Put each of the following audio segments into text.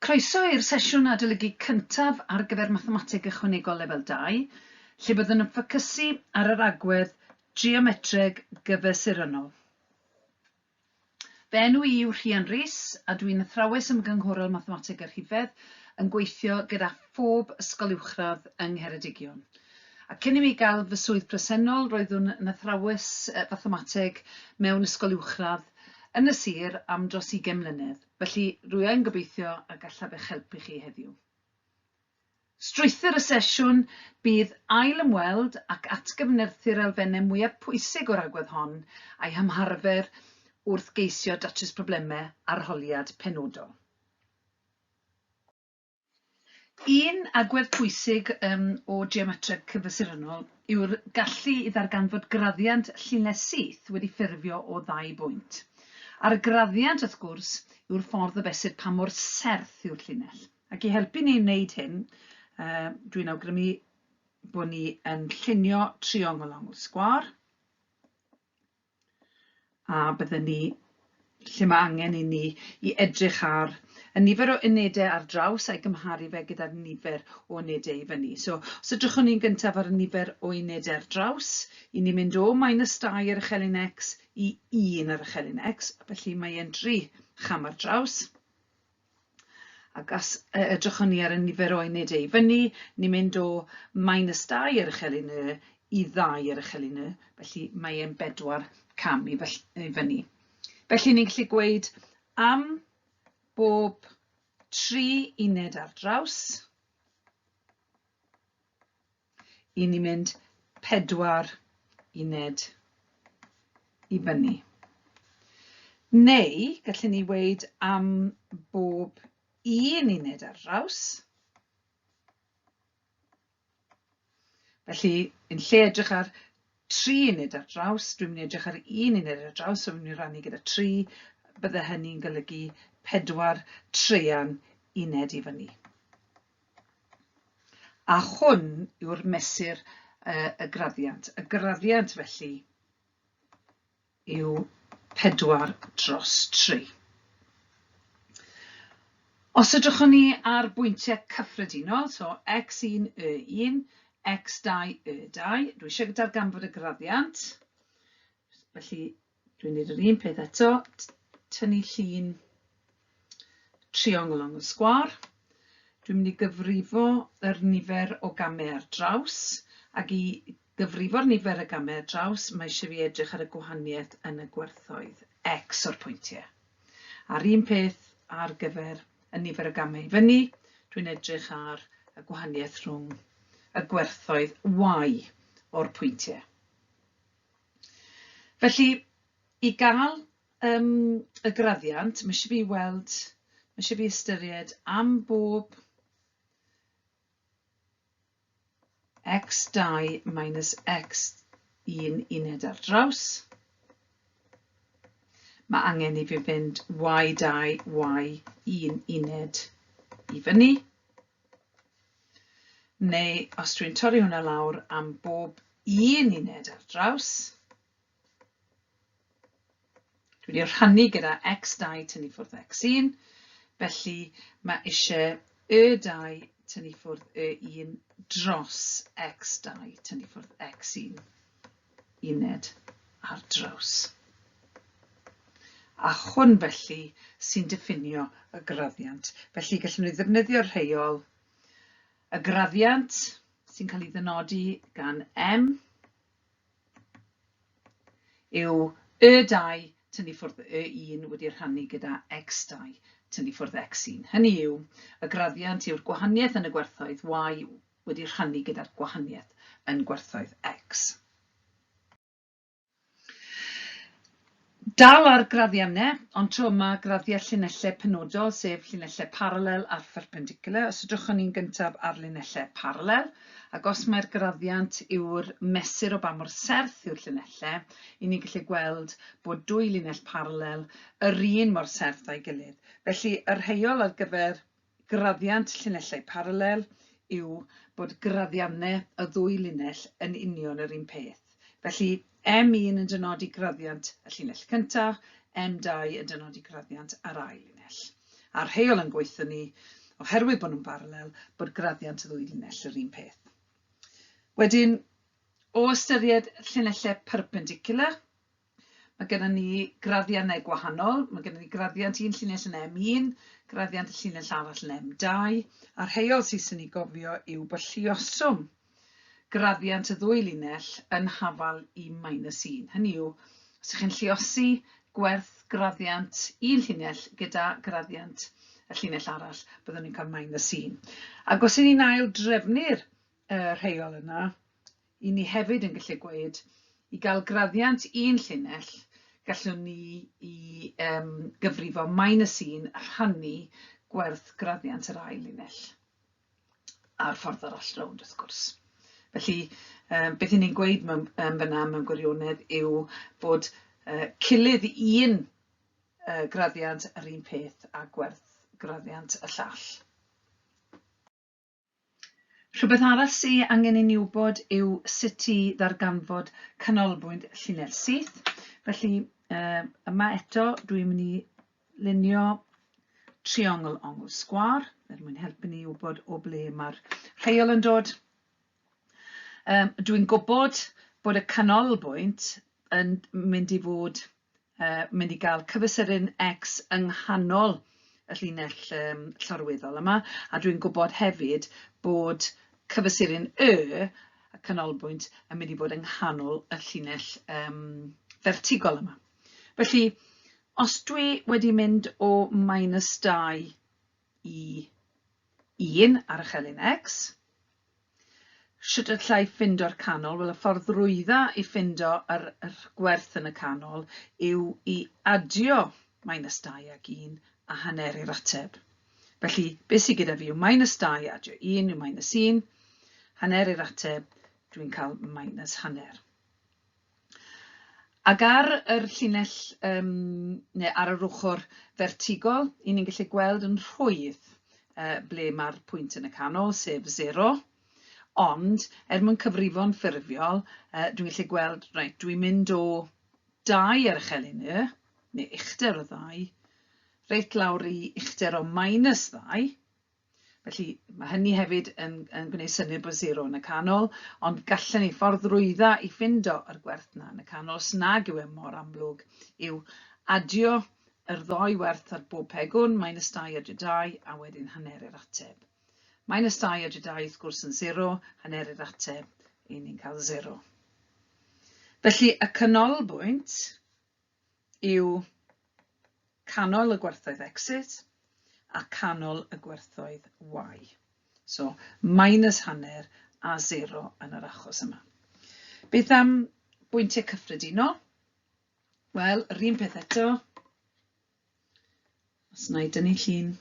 Croeso i'r sesiwn adolygu cyntaf ar gyfer Mathemateg Ychwanegol Lefel 2, lle byddwn yn ffocysu ar yr agwedd geometreg gyfesurynnol. Fy enw i yw Rhian Rees a dwi'n athrawes ymgynghorol Mathemateg a Rhifedd yn gweithio gyda phob ysgol uwchradd yng Ngheredigion. A cyn i mi gael fy swydd presennol, roeddwn yn athrawes fathemateg mewn ysgol uwchradd yn y sir am dros ugain mlynedd, felly rwy yn gobeithio y gallaf eich helpu chi heddiw. Strwythur y sesiwn bydd ail-ymweld ac atgyfnerthu'r elfennau mwyaf pwysig o'r agwedd hon a'i hymarfer wrth geisio datrys problemau arholiad penodol. Un agwedd pwysig yym o geometreg cyfesurynnol yw'r gallu i ddarganfod graddiant llinell syth wedi ffurfio o ddau bwynt. A'r graddiant, wrth gwrs, yw'r ffordd o fesur pa mor serth yw'r llinell. Ac i helpu ni wneud hyn, yy dwi'n awgrymu bod ni yn llunio triongl ongl sgwâr. A bydden ni, lle mae angen i ni i edrych ar y nifer o unedau ar draws a'i gymharu fe gyda'r nifer o unedau i fyny. So, os edrychwn ni'n gyntaf ar y nifer o unedau ar draws, i ni'n mynd o minus 2 ar uchelyn x i 1 ar uchelyn x, felly mae e'n 3 cham ar draws. Ac os edrychwn ni ar y nifer o unedau i fyny, ni'n mynd o minus 2 ar uchelyn y i 2 ar uchelyn y, felly mae e'n bedwar cam i, i fyny. Felly ni'n gallu gweud am bob 3 uned ar draws, i ni mynd 4 uned i fyny. Neu gallen ni weud am bob un uned ar draws. Felly, yn lle edrych ar 3 uned ar draws, dwi'n mynd i edrych ar un uned ar draws, so dwi'n mynd i rannu gyda 3, bydde hynny'n golygu 4 traean uned i fyny. A hwn yw'r mesur y graddiant. Y graddiant felly yw 4 dros 3. Os edrychwn ni ar bwyntiau cyffredinol, so x1, y1, x2, y2, dwi eisiau darganfod y graddiant. Felly dwi'n gwneud yr un peth eto, tynnu llun triongl ongl sgwâr. Dwi'n mynd i gyfrifo yr nifer o gamau ar draws, ac i gyfrifo'r nifer y gamau ar draws, mae eisiau fi edrych ar y gwahaniaeth yn y gwerthoedd x o'r pwyntiau. A'r un peth ar gyfer y nifer o gamau i fyny, dwi'n edrych ar y gwahaniaeth rhwng y gwerthoedd y o'r pwyntiau. Felly, i gael yym y graddiant, ma' isie fi weld, ma' isie fi ystyried am bob x2 minus x1 uned ar draws, mae angen i fi fynd y2, y1 uned i fyny. Neu os dwi'n torri hwnna lawr am bob un uned ar draws, dwi wedi rhannu gyda x2 tynnu ffwrdd x1, felly mae eisiau y2 tynnu ffwrdd y1 dros x2 tynnu ffwrdd x1 uned ar draws. A hwn felly sy'n diffinio y graddiant. Felly gallwn ni ddefnyddio'r rheol y graddiant sy'n cael ei ddynodi gan M yw Y2 tynnu ffwrdd Y1 wedi rhannu gyda X2 tynnu ffwrdd X1. Hynny yw, y graddiant yw'r gwahaniaeth yn y gwerthoedd Y wedi rhannu gyda'r gwahaniaeth yn gwerthoedd X. Dal ar graddiannau, ond tro yma graddiau llinellau penodol, sef llinellau paralel a pherpendicular. Os edrychwn ni'n gyntaf ar linellau paralel, ac os mae'r graddiant yw'r mesur o ba mor serth yw'r llinellau, i ni'n gallu gweld bod dwy linell paralel yr un mor serth â'i gilydd. Felly, y rheol ar gyfer graddiant llinellau paralel yw bod graddiannau y ddwy linell yn union yr un peth. Felly, M1 yn dynodi graddiant y llinell cyntaf, M2 yn dynodi graddiant yr ail linell. A'r rheol yn gweithio ni, oherwydd bod nhw'n baralel, bod graddiant y ddwy linell yr un peth. Wedyn, o ystyried llinellau perpendicular, mae gennym ni graddiannau gwahanol. Mae gennym ni graddiant un llinell yn M1, graddiant y llinell arall yn M2, a'r rheol sydd sy'n ei gofio yw bod lluoswm graddiant y ddwy linell yn hafal i minus 1. Hynny yw, os ydych chi'n lluosi gwerth graddiant un llinell gyda graddiant y llinell arall, byddwn ni'n cael minus 1. Ac os y'n ni'n ail drefnu'r rheol yna, i ni hefyd yn gallu gweud, i gael graddiant un llinell, gallwn ni i gyfrifo minus 1 rhannu gwerth graddiant yr ail linell. A'r ffordd arall rownd, wrth gwrs. Felly, beth 'y ni'n gweud mewn fan'na mewn gwirionedd yw bod cilydd un graddiant yr un peth â gwerth graddiant y llall. Rhywbeth arall sy angen i ni wybod yw sut i ddarganfod canolbwynt llinell syth. Felly, yma eto, dwi'n mynd i lunio triongl ongl sgwâr er mwyn helpu ni wybod o ble mae'r rheol yn dod. Dwi'n gwybod bod y canolbwynt yn mynd i fod, mynd i gael cyfesurin x yng nghanol y llinell llorweddol yma, a dwi'n gwybod hefyd bod cyfesurin y, y canolbwynt, yn mynd i fod yng nghanol y llinell fertigol yma. Felly, os dwi wedi mynd o minus 2 i 1 ar y chelyn x, shwt alla i ffindo'r canol? Wel, y ffordd rwydda i ffindo yr gwerth yn y canol yw i adio minus 2 ag 1 a hanner i'r ateb. Felly, beth sydd gyda fi yw minus 2 adio 1 yw minus 1, hanner i'r ateb, dwi'n cael minus hanner. Ac ar yr llinell, neu ar yr ochr fertigol, 'y ni'n gallu gweld yn rhwydd ble mae'r pwynt yn y canol, sef 0. Ond, er mwyn cyfrifo'n ffurfiol, dwi'n gallu gweld, reit, dwi'n mynd o 2 ar y chelyn Y, neu uchder o 2, reit lawr i uchder o minus 2. Felly, mae hynny hefyd yn gwneud synnwyr bod 0 yn y canol, ond gallen ni ffordd rwydda i ffindo yr gwerth 'na yn y canol, os nag yw e mor amlwg, yw adio yr ddou werth ar bob pegwn, minus 2 adio 2, a wedyn hanneru'r ateb. Minus 2 adio 2 wrth gwrs yn 0, hanneru'r ateb, 'y ni'n cael 0. Felly, y canolbwynt yw canol y gwerthoedd exit a canol y gwerthoedd y. So, minus hanner a 0 yn yr achos yma. Beth am bwyntiau cyffredinol? Wel, yr un peth eto. Os wna i dynnu llun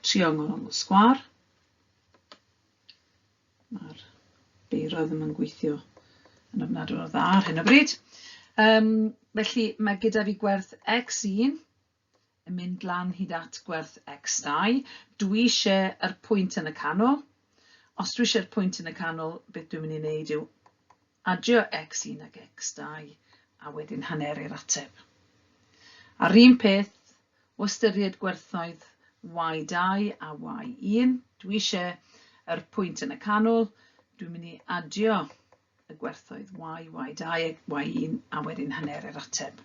triongl ongl sgwâr, mae'r beiro ddim yn gweithio yn ofnadwy o dda ar hyn o bryd. Felly mae gyda fi gwerth x1 yn mynd lan hyd at gwerth x2. Dwi eisiau yr pwynt yn y canol. Os dwi eisiau'r pwynt yn y canol, beth dwi'n mynd i wneud yw adio x1 ag x2 a wedyn haneru'r ateb. A'r un peth, o ystyried gwerthoedd y2 a y1, dwi eisiau yr pwynt yn y canol, dwi'n mynd i adio y gwerthoedd y, y2 ac y1 a wedyn haneru'r ateb.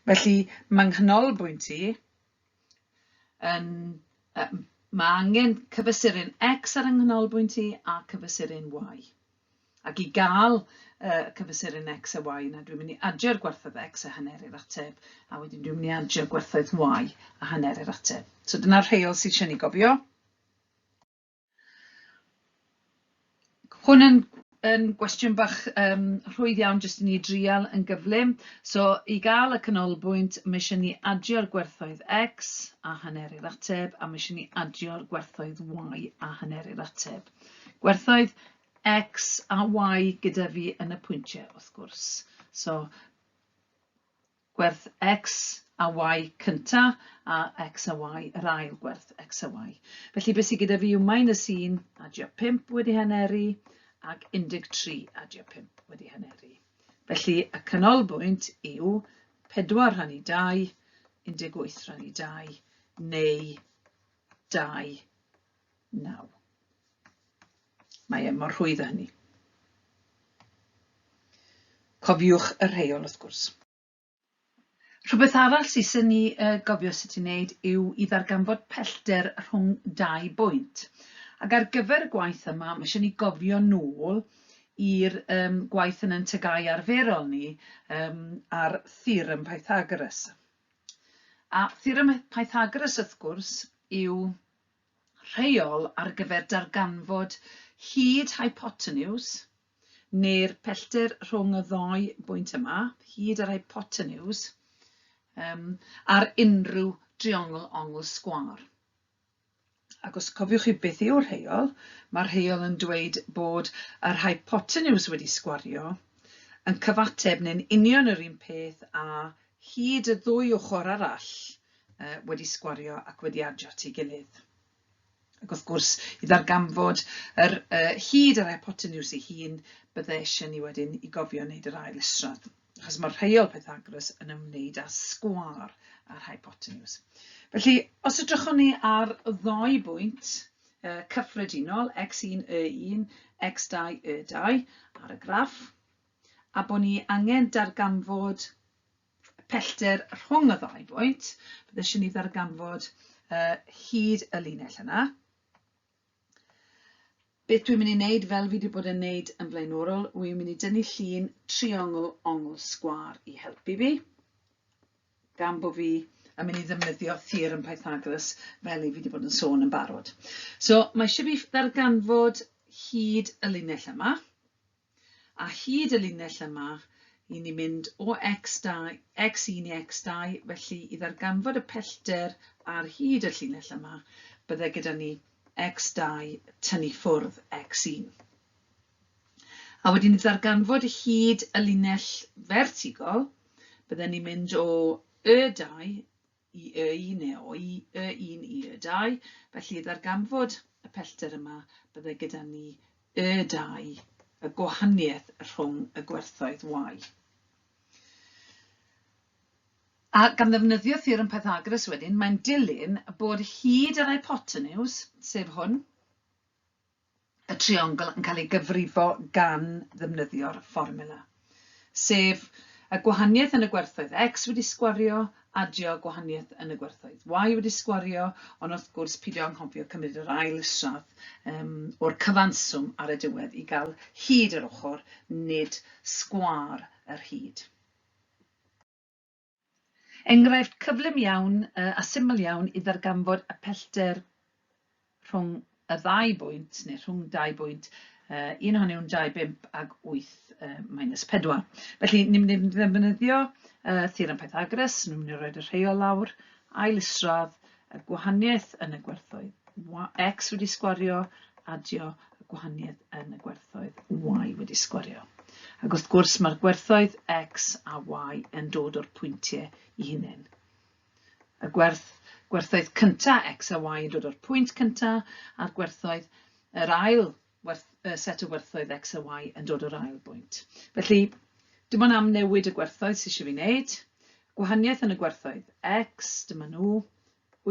Felly, mae nghanolbwynt i yn, mae angen cyfesurin x ar yng nghanolbwynt i a cyfesurin y. Ac i gael y cyfesurin x a y yna, dwi'n mynd i adio'r gwerthoedd x a hanner i'r ateb, a wedyn dwi'n mynd i adio gwerthoedd y a hanner i'r ateb. So dyna'r rheol sydd eisiau ni gofio. Hwn yn gwestiwn bach rhwydd iawn jyst i ni drial yn gyflym. So i gael y canolbwynt, mae eisiau ni adio'r gwerthoedd x a hanner i'r ateb, a mae eisiau ni adio'r gwerthoedd y a hanner i'r ateb. Gwerthoedd x a y gyda fi yn y pwyntiau, wrth gwrs. So, gwerth x a y cynta a x a y yr ail gwerth x a y. Felly beth sydd gyda fi yw minus 1 adio 5 wedi haneru ac 13 adio 5 wedi haneru. Felly y canolbwynt yw 4 rhannu 2, 18 rhannu 2, neu 2, 9. Mae e mor rhwydd â hynny. Cofiwch y rheol wrth gwrs. Rhywbeth arall sydd eisiau ni gofio sut i wneud yw i ddarganfod pellter rhwng dau bwynt. Ac ar gyfer y gwaith yma, mae eisiau ni gofio nôl i'r um, gwaith yn yn tygau arferol ni um, ar theorem Pythagoras. A theorem Pythagoras, wrth gwrs, yw rheol ar gyfer darganfod hyd hypotenws, neu'r pellter rhwng y ddou bwynt yma, hyd yr hypotenws, um, ar unrhyw driongl ongl sgwâr. Ac os cofiwch chi beth yw'r rheol, mae'r rheol yn dweud bod yr hypotenws wedi sgwario yn cyfateb neu'n union yr un peth â hyd y ddwy ochr arall wedi sgwario ac wedi adio at ei gilydd. Ac wrth gwrs, i ddarganfod yr hyd yr hypotenws ei hun, bydde eisiau ni wedyn i gofio wneud yr ail isradd, achos mae'r rheol Pythagoras yn ymwneud â sgwâr a'r hypotenws. Felly, os edrychwn ni ar ddou bwynt cyffredinol, x1, y1, x2, y2, ar y graff, a bod ni angen darganfod pellter rhwng y ddau bwynt, bydde eisiau ni ddarganfod hyd y linell yna. Beth dwi'n mynd i wneud, fel fi wedi bod yn wneud yn flaenorol, wy'n mynd i dynnu llun triongl ongl sgwâr i helpu fi, gan bod fi yn mynd i ddefnyddio theorem Pythagoras fel i fi wedi bod yn sôn yn barod. So mae eisiau fi ddarganfod hyd y linell yma. A hyd y linell yma, i ni mynd o x2, x1 i x2, felly i ddarganfod y pellter ar hyd y llinell yma, bydde gyda ni x2 tynnu ffwrdd x1. A wedyn i ddarganfod hyd y linell fertigol, bydden ni'n mynd o y2 i y1 neu o y1 i y2, felly i ddarganfod y pellter yma, byddai gyda ni y2, y gwahaniaeth rhwng y gwerthoedd y. A gan ddefnyddio theorem Pythagoras wedyn, mae'n dilyn bod hyd yr hypotenws, sef hwn, y triongl yn cael ei gyfrifo gan ddefnyddio'r fformiwla, sef y gwahaniaeth yn y gwerthoedd x wedi sgwario, adio gwahaniaeth yn y gwerthoedd y wedi sgwario, ond wrth gwrs pidio anghofio cymryd yr ail isradd um, o'r cyfanswm ar y diwedd i gael hyd yr ochr, nid sgwâr yr hyd. Enghraifft cyflym iawn a syml iawn i ddarganfod y pellter rhwng y ddau bwynt, neu rhwng dau bwynt, un ohonyn nhw'n 2, 5 ac 8 minus 4. Felly, ni'n mynd i ddefnyddio theorem Pythagoras, ni'n mynd i roed y rheol lawr, ail isradd, y gwahaniaeth yn y gwerthoedd x wedi sgwario, adio y gwahaniaeth yn y gwerthoedd y wedi sgwario. Ac wrth gwrs mae'r gwerthoedd x a y yn dod o'r pwyntiau i hunain. Y gwerth, gwerthoedd cyntaf x a y yn dod o'r pwynt cyntaf, a'r gwerthoedd yr ail werth, set o werthoedd x a y yn dod o'r ail bwynt. Felly, dim ond am newid y gwerthoedd sydd eisiau fi wneud. Gwahaniaeth yn y gwerthoedd x, dyma nhw,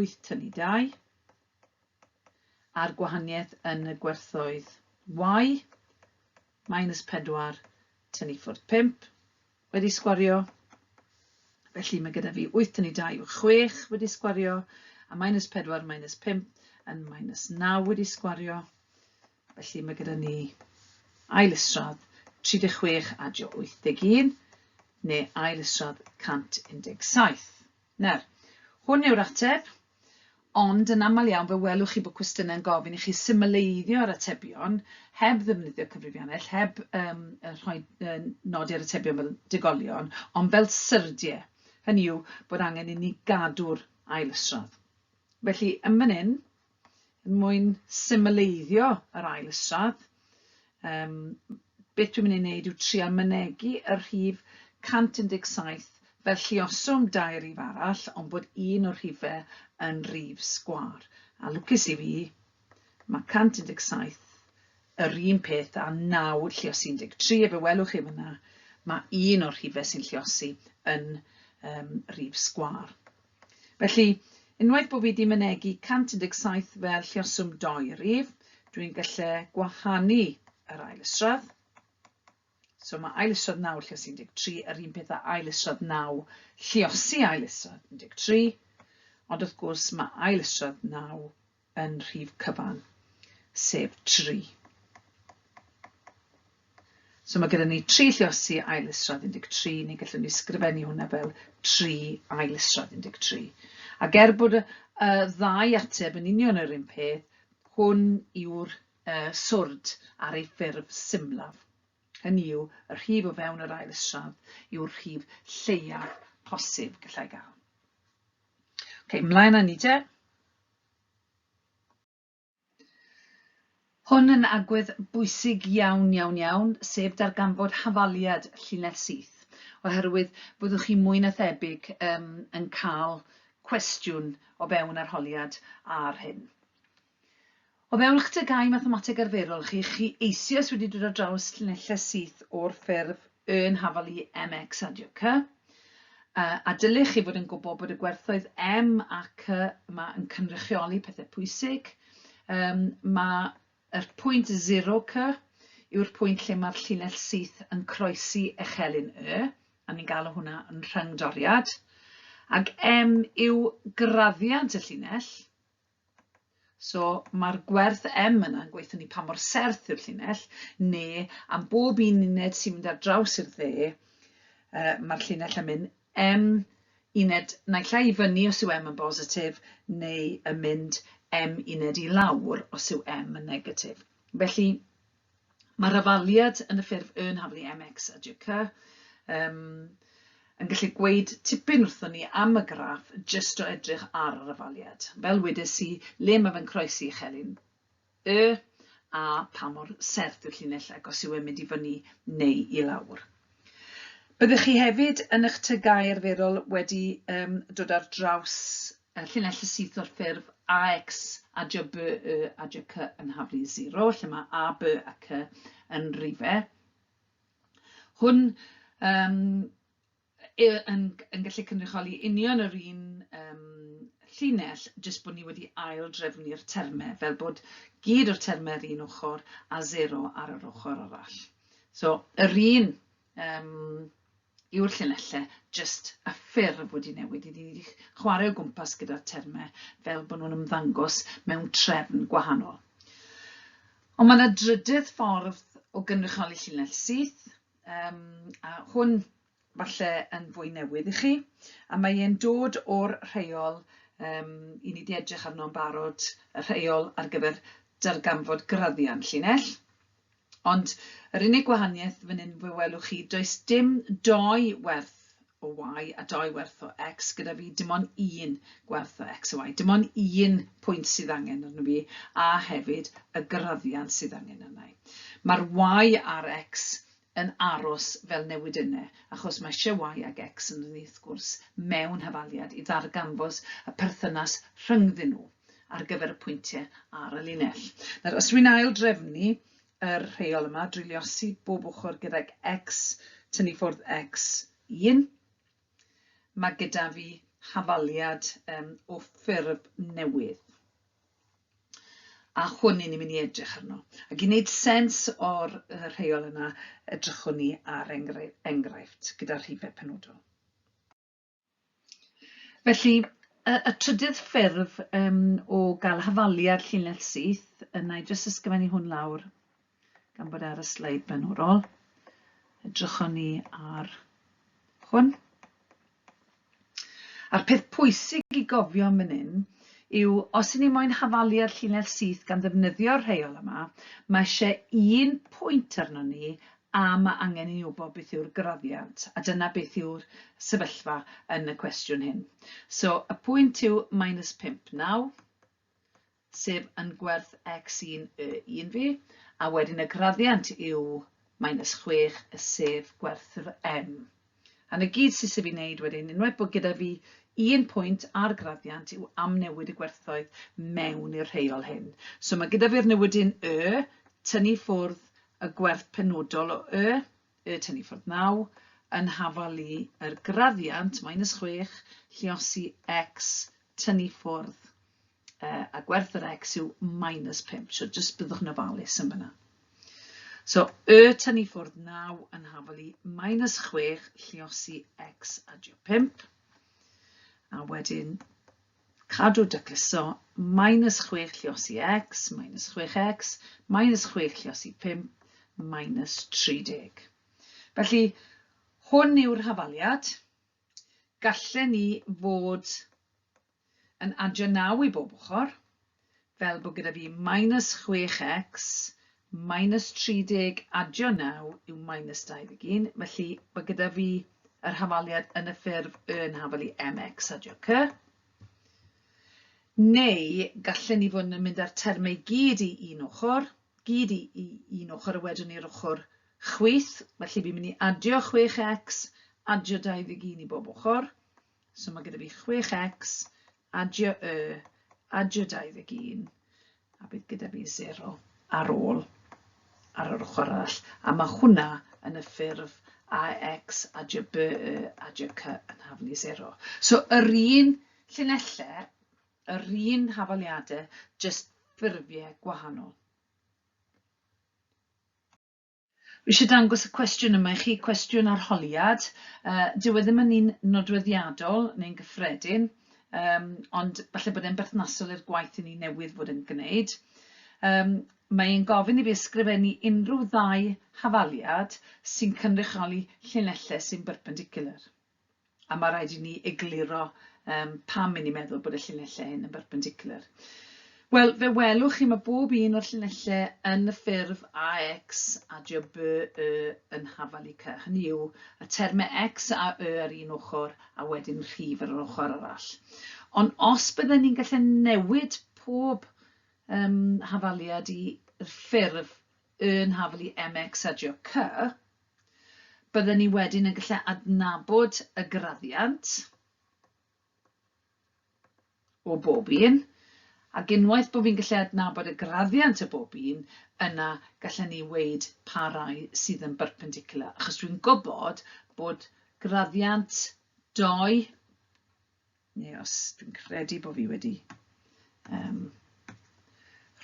8 tynnu 2, a'r gwahaniaeth yn y gwerthoedd y, minus 4 tynnu ffwrdd 5, wedi sgwario. Felly mae gyda fi 8 tynnu 2 yw 6 wedi sgwario, a minus 4 minus 5 yn minus 9 wedi sgwario. Felly mae gyda ni ail isradd 36 adio 81, neu ail isradd 117. Nawr, hwn yw'r ateb. Ond yn aml iawn fe welwch chi bod cwestiynau'n gofyn i chi symleiddio'r atebion heb ddefnyddio cyfrifiannell, heb um, rhoi nodi'r atebion fel degolion, ond fel syrdiau. Hynny yw bod angen i ni gadw'r ail isradd. Felly, yn fan hyn, er mwyn symleiddio yr ail isradd, beth dwi'n mynd i wneud yw trial mynegi y rhif 117 fel lluoswm dau rif arall, ond bod un o'r rhifau yn rif sgwâr. A lwcus i fi, mae 117 yr un peth â 9 lluosi 13, a fe welwch chi fyna, mae un o'r rhifau sy'n lluosi yn rif sgwâr. Felly, Unwaith bod fi wedi mynegi 117 fel lluoswm dou rif, dwi'n gallu gwahanu yr ail isradd. So mae ail isradd 9 lluosi 13 yr un peth â ail isradd 9 lluosi ail isradd 13, ond wrth gwrs mae ail isradd 9 yn rhif cyfan, sef 3. So mae gyda ni 3 lluosi ail isradd 13, neu gallwn ni sgrifennu hwnna fel 3 ail isradd 13. Ac er bod y, y ddau ateb yn union yr un peth, hwn yw'r uh, swrd ar ei ffurf symlaf. Hynny yw, y rhif o fewn yr ail isradd yw'r rhif lleiaf posib gallai gael. Ok, mlaen â ni te. Hwn yn agwedd bwysig iawn, iawn, iawn, sef darganfod hafaliad llinell syth, oherwydd fyddwch chi mwy na thebyg um, yn cael cwestiwn o fewn arholiad ar hyn. O fewn eich TGAU mathemateg arferol chi, chi eisoes wedi dod ar draws llinellau syth o'r ffurf Y yn hafal i mx adio c, a dylech chi fod yn gwybod bod y gwerthoedd m a c yma yn cynrychioli pethau pwysig. Um, mae yr pwynt 0c yw'r pwynt lle mae'r llinell syth yn croesi echelin y, a ni'n galw hwnna yn rhyngdoriad. Ac m yw graddiant y llinell, So mae'r gwerth M yna yn gweithio ni pa mor serth yw'r llinell, neu am bob un uned sy'n mynd ar draws i'r dde, uh, mae'r llinell yn mynd M uned naill ai i fyny os yw M yn bositif, neu yn mynd M uned i lawr os yw M yn negatif. Felly, Mae'r afaliad yn y ffurf Y yn haflu MX a JK um, yn gallu gweud tipyn wrthon ni am y graff jyst o edrych ar yr afaliad. Fel wedes i, le mae fe'n croesi uchelyn Y a pa mor serth yw'r llinell ac os yw e'n mynd i fyny neu i lawr. Byddwch chi hefyd yn eich TGAU arferol wedi um, dod ar draws llinell y syth o'r ffurf AX adio B, Y adio C yn haflu 0, lle mae A, B a C yn rifau. Hwn um, yn, yn gallu cynrychioli union yr un um, llinell, jyst bod ni wedi ail drefnu'r termau, fel bod gyd o'r termau ar un ochr a 0 ar yr ochr arall. So, yr un um, yw'r llinellau, jyst y ffurf wedi newid. I ni wedi chwarae o gwmpas gyda'r termau fel bod nhw'n ymddangos mewn trefn gwahanol. Ond mae yna drydydd ffordd o gynrychioli llinell syth, um, a hwn falle yn fwy newydd i chi, a mae e'n dod o'r rheol um, i ni wedi edrych arno'n barod, y rheol ar gyfer darganfod graddiant llinell. Ond yr unig gwahaniaeth fan hyn fe welwch chi, does dim dou werth o y a dou werth o x gyda fi, dim ond un gwerth o x a y. Dim ond un pwynt sydd angen arno fi, a hefyd y graddiant sydd angen arna i. Mae'r y a'r x yn aros fel newidynnau, achos mae eisiau y ag x yn ni wrth gwrs mewn hafaliad i ddarganfod y perthynas rhyngddyn nhw ar gyfer y pwyntiau ar y linell. Nawr, os rwy'n ail drefnu yr rheol yma drwy liosi bob ochr gydag x tynnu ffwrdd x 1, mae gyda fi hafaliad um, o ffurf newydd. A hwn ni'n mynd i edrych arno. Ac i wneud sens o'r rheol yna, edrychwn ni ar enghraifft gyda rhifau penodol. Felly, y, y trydydd ffurf um, o gael hafaliad llinell syth, yna i jyst ysgrifennu hwn lawr gan bod e ar y sleid blaenorol. Edrychwn ni ar hwn. A'r peth pwysig i gofio am fan hyn yw os 'y ni moyn hafaliad llinell syth gan ddefnyddio'r rheol yma, mae eisiau un pwynt arnon ni a mae angen i ni wybod beth yw'r graddiant, a dyna beth yw'r sefyllfa yn y cwestiwn hyn. So, y pwynt yw minus 5, 9, sef yn gwerth x1 y1 fi, a wedyn y graddiant yw minus 6, sef gwerth yr m. A 'na gyd sy isie fi wneud wedyn, unwaith bod gyda fi un pwynt ar graddiant yw amnewid y gwerthoedd mewn i'r rheol hyn. So mae gyda fi'r newidyn y, tynnu ffwrdd y gwerth penodol o y, y tynnu ffwrdd 9, yn hafal i yr graddiant minus 6, lluosi x tynnu ffwrdd a gwerth yr x yw minus 5. So jyst byddwch yn ofalus yn fyna. So y tynnu ffwrdd 9 yn hafal i minus 6 lliosi x adio 5. A wedyn cadw dacluso minus 6 lliosi x minus 6x minus 6 lliosi 5 minus 30. Felly hwn yw'r hafaliad. Gallen ni fod yn adio 9 i bob ochr, fel bod gyda fi minus 6x minus 30 adio 9 yw minus 21, felly mae gyda fi yr hafaliad yn y ffurf y yn hafal i mx adio c. Neu gallen ni fod yn mynd â'r termau i gyd i un ochr, gyd i, i un ochr a wedyn i'r ochr chwith, felly fi'n mynd i adio 6x, adio 21 i bob ochr. So mae gyda fi 6x, adio y, adio 21, a bydd gyda fi 0 ar ôl ar yr ochr arall. A mae hwnna yn y ffurf AX adio BY adio C yn haflu 0. So yr un llinellau, yr un hafaliadau, jyst ffurfiau gwahanol. Fi eisiau dangos y cwestiwn yma i chi, cwestiwn arholiad. Dyw e ddim yn un nodweddiadol neu'n gyffredin, ond falle bod e'n berthnasol i'r gwaith i ni newydd fod yn gwneud. Mae e'n gofyn i fi ysgrifennu unrhyw ddau hafaliad sy'n cynrychioli llinellau sy'n berpendicular. A mae rhaid i ni egluro um, pam i ni meddwl bod y llinellau hyn yn berpendicular. Wel, fe welwch chi mae bob un o'r llinellau yn y ffurf AX adio B, Y yn hafal i C. Hynny yw, y termau X a Y ar un ochr a wedyn rhif ar yr ochr arall. Ond os bydden ni'n gallu newid pob um, hafaliad i'r ffurf Y yn hafal i MX adio C, Bydden ni wedyn yn gallu adnabod y graddiant o bob un, ac unwaith bod fi'n gallu adnabod y graddiant o bob un, yna gallen ni weud pa rai sydd yn berpendicular, achos dwi'n gwybod bod graddiant 2 neu os dwi'n credu bod fi wedi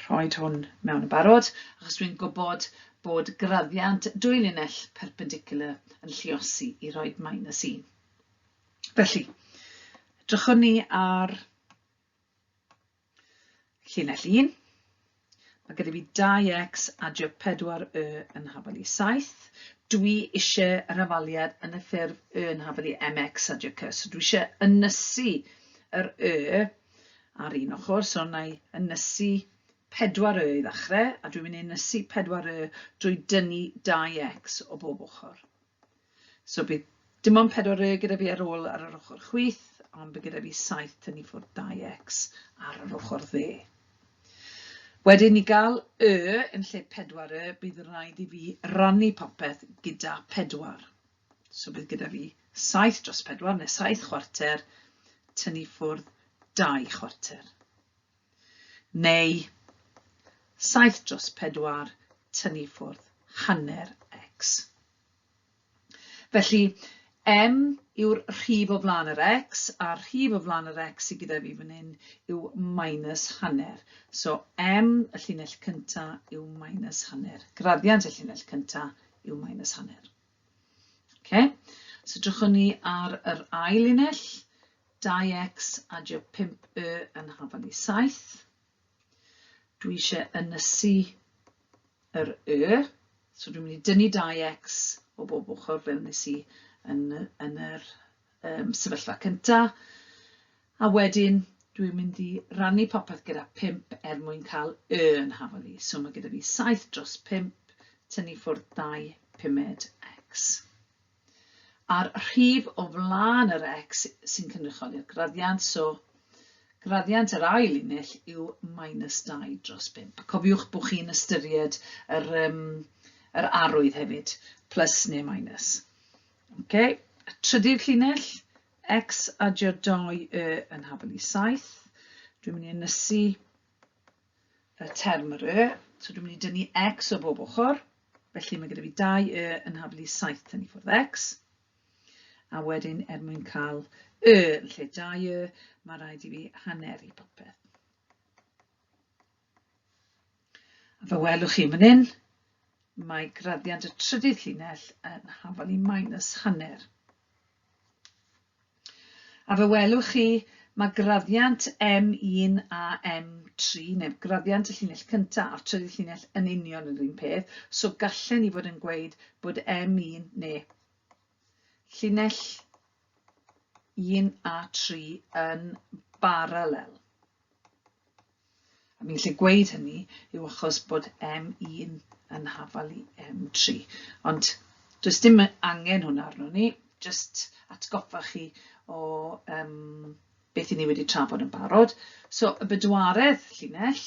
rhoi hwn mewn yn barod, achos dwi'n gwybod bod graddiant dwy linell perpendicular yn lluosi i roi minus 1. Felly, edrychwn ni ar llinell 1. Mae gyda fi 2x adio 4y yn hafal i 7. Dwi eisiau yr hafaliad yn y ffurf y yn hafal i mx adio c. So dwi eisiau ynysu yr y ar un ochr. So wna i ynysu 4y i ddechrau, a dwi'n mynd i ynysu 4y drwy dynnu 2x o bob ochr. So bydd dim ond 4 y gyda fi ar ôl ar yr ochr chwith, ond bydd gyda fi 7 tynnu ffwrdd 2x ar yr ochr dde. Wedyn i gael y yn lle 4 y, bydd rhaid i fi rannu popeth gyda 4. So bydd gyda fi 7 dros 4, neu 7 chwarter, tynnu ffwrdd 2 chwarter. Neu 7 dros 4 tynnu ffwrdd hanner x. Felly, m yw'r rhif o flaen yr x, a'r rhif o flaen yr x sydd gyda fi fan hyn yw minus hanner. So m, y llinell cynta, yw minus hanner. Graddiant y llinell cynta yw minus hanner. Okay. So drychwn ni ar yr ail linell, 2x adio 5y yn hafal i 7. Dwi eisiau ynysu yr y, so dwi'n mynd i dynnu 2x o bob ochr fel nes i yn, yn yr sefyllfa cynta. A wedyn dwi'n mynd i rannu popeth gyda 5 er mwyn cael y yn hafal i. So mae gyda fi 7 dros 5, tynnu ffwrdd 2 pumed x. A'r rhif o flaen yr x sy'n cynrychioli'r graddiant, so graddiant yr ail linell yw minus 2 dros 5. Cofiwch bod chi'n ystyried yr, yr arwydd hefyd, plus neu minus. Okay. Trydydd llinell, x adio 2 y yn hafal i 7. Dwi'n mynd i ynysu y term yr y, so dwi'n mynd i dynnu x o bob ochr. Felly mae gyda fi 2 y yn hafal i 7 tynnu ffwrdd x. A wedyn er mwyn cael Y yn lle 2 y, mae rhaid i fi haneru popeth. A fe welwch chi fan hyn, mae graddiant y trydydd llinell yn hafal i minus hanner. A fe welwch chi, mae graddiant M1 a M3, neu graddiant y llinell cyntaf a'r trydydd llinell yn union yr un peth, so gallen ni fod yn gweud bod M1 neu llinell 1 a 3 yn baralel. A fi'n gallu gweud hynny yw achos bod M1 yn hafal i M3. Ond does dim angen hwnna arno ni, jyst atgoffa chi o um, beth i ni wedi trafod yn barod. So y bedwaredd llinell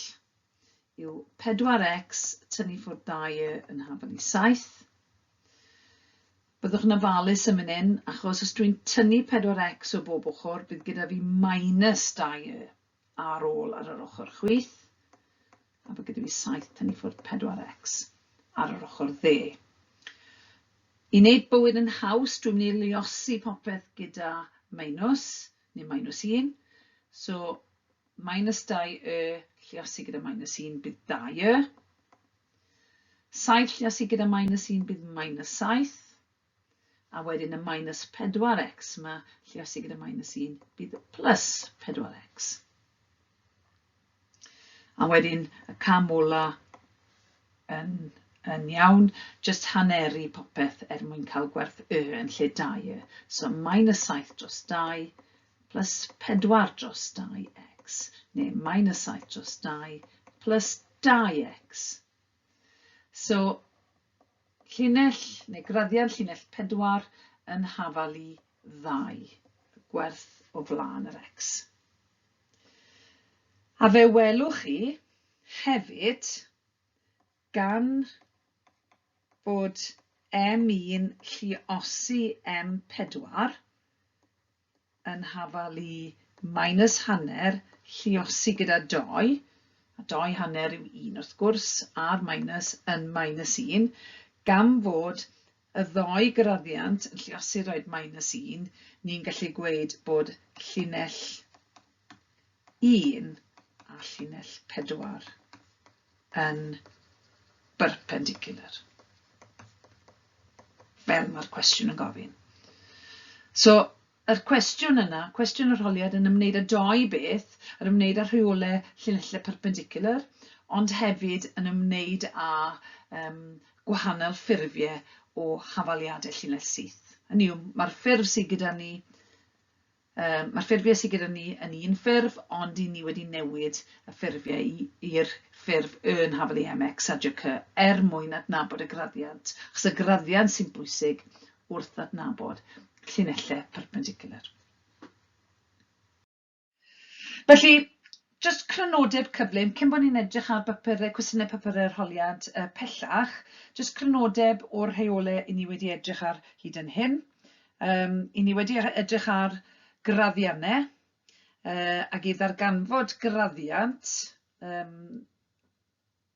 yw 4x tynnu ffwrdd 2y yn hafal i 7. Byddwch yn ofalus yn fan hyn, achos os dwi'n tynnu 4x o bob ochr, bydd gyda fi minus 2y ar ôl ar yr ochr chwith, a bydd gyda fi 7 tynnu ffwrdd 4x ar yr ochr dde. I wneud bywyd yn haws, dwi'n mynd i luosi popeth gyda minus, neu minus 1. So, minus 2y lluosi gyda minus 1 bydd 2y. 7 lluosi gyda minus 1 bydd minus 7. A wedyn y minus 4x yma lluosi gyda minus 1 bydd plus 4x. A wedyn y cam ola yn, yn iawn, jyst haneru popeth er mwyn cael gwerth y yn lle 2y. So minus 7 dros 2 plus 4 dros 2x, neu minus 7 dros 2 plus 2x. So, llinell neu graddiant llinell 4 yn hafal i 2, gwerth o flaen yr x. A fe welwch chi hefyd gan fod M1 lluosi M4 yn hafal i minus hanner lluosi gyda dou, a dou hanner yw 1 wrth gwrs, a'r minus yn minus 1, gan fod y ddou graddiant yn lluosi roed minus 1, ni'n gallu gweud bod llinell 1 a llinell 4 yn berpendicular, fel mae'r cwestiwn yn gofyn. So, yr cwestiwn yna, cwestiwn yr holiad yn ymwneud â dou beth, yn ymwneud â rheolau llinellau perpendicular, ond hefyd yn ymwneud â um, gwahanol ffurfiau o hafaliadau llinell syth. Hynny yw, mae'r ffurf sydd gyda ni Yym, mae'r ffurfiau sydd gyda ni yn un ffurf, ond i ni wedi newid y ffurfiau i'r ffurf Y yn hafal i MX a JC er mwyn adnabod y graddiant, achos y graddiant sy'n bwysig wrth adnabod llinellau perpendicular. Felly, jyst crynodeb cyflym, cyn bod ni'n edrych ar bapurau, cwestiynau papurau arholiad pellach, jyst crynodeb o'r rheolau i ni wedi edrych ar hyd yn hyn. Yym, 'y ni wedi edrych ar graddiannau, yy ac i ddarganfod graddiant, yym,